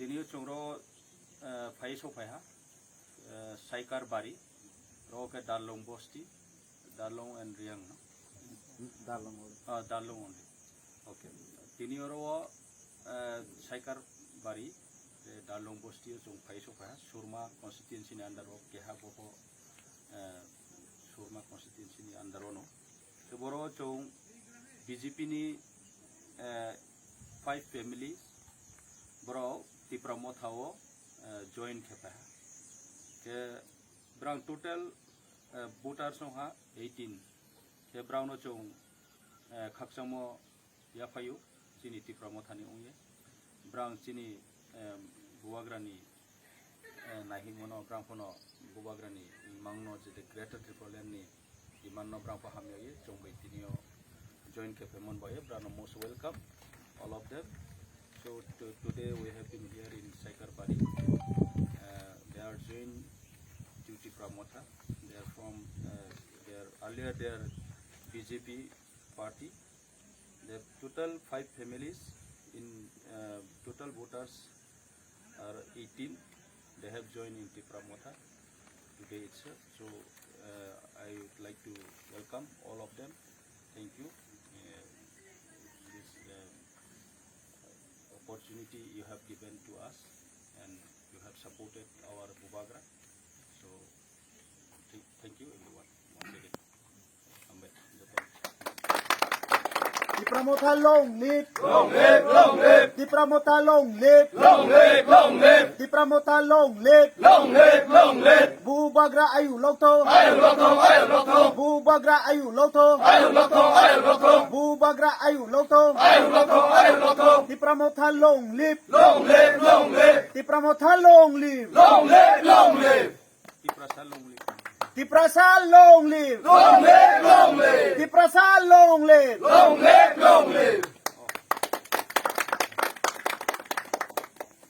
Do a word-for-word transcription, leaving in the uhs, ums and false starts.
Tini chwng ro, eh, phai sok phai ha, eh, Saikar Bari, ro khe Darlong Bosti, Darlong and Riang no? Darlong. Ah, Darlong only. Okay. Tini oro o, eh, Saikar Bari, eh, Darlong Bosti o chwng phai sok phai ha, Surma constituency ni under o keha boho, eh, Surma constituency ni under o no. Khe boro chwng B J P ni, eh, five family borok Tipra Motha o, eh, join khe phai ha. Khe brang total, eh, voters wng ha eighteen. Khe brang no chwng, eh, khakchangmo yaphaio chini Tipra Motha ni wngye. Brang chini, eh, Bubagra ni eh, naihimano brang phano Bubagrani imangno je Greater Tipraland ni demand no brang pho hamyai chwng bai tini o join khe phaimani bai brano most welcome all of them. So to, today we have been here in Saikar Bari. Uh, they are join Tipra Motha. They are from, uh, they are earlier they are B J P party. The total five families in, uh, total voters are eighteen. They have joined in Tipra Motha today itself. So, uh, I would like to welcome all of them. Thank you. Uh, this, uh, opportunity you have given to us and you have supported our Bubagra. So, th- thank you everyone. Once again. Tipra Motha long live. Long live, long live. Tipra Motha long live. Long live, long live. Tipra Motha long live. Long live, long live. Bubagra ayu lokto. Ayu lokto, ayu lokto. Bubagra ayu lokto. Ayu lokto, ayu lokto. Bubagra ayu lokto. Ayu lokto, ayu lokto. Tipra Motha long live. Long live, long live. Tipra Motha long live. Long live, long live. Tiprasa long live. Tiprasa long live. Long live, long live. Tiprasa long live. Long live, long live.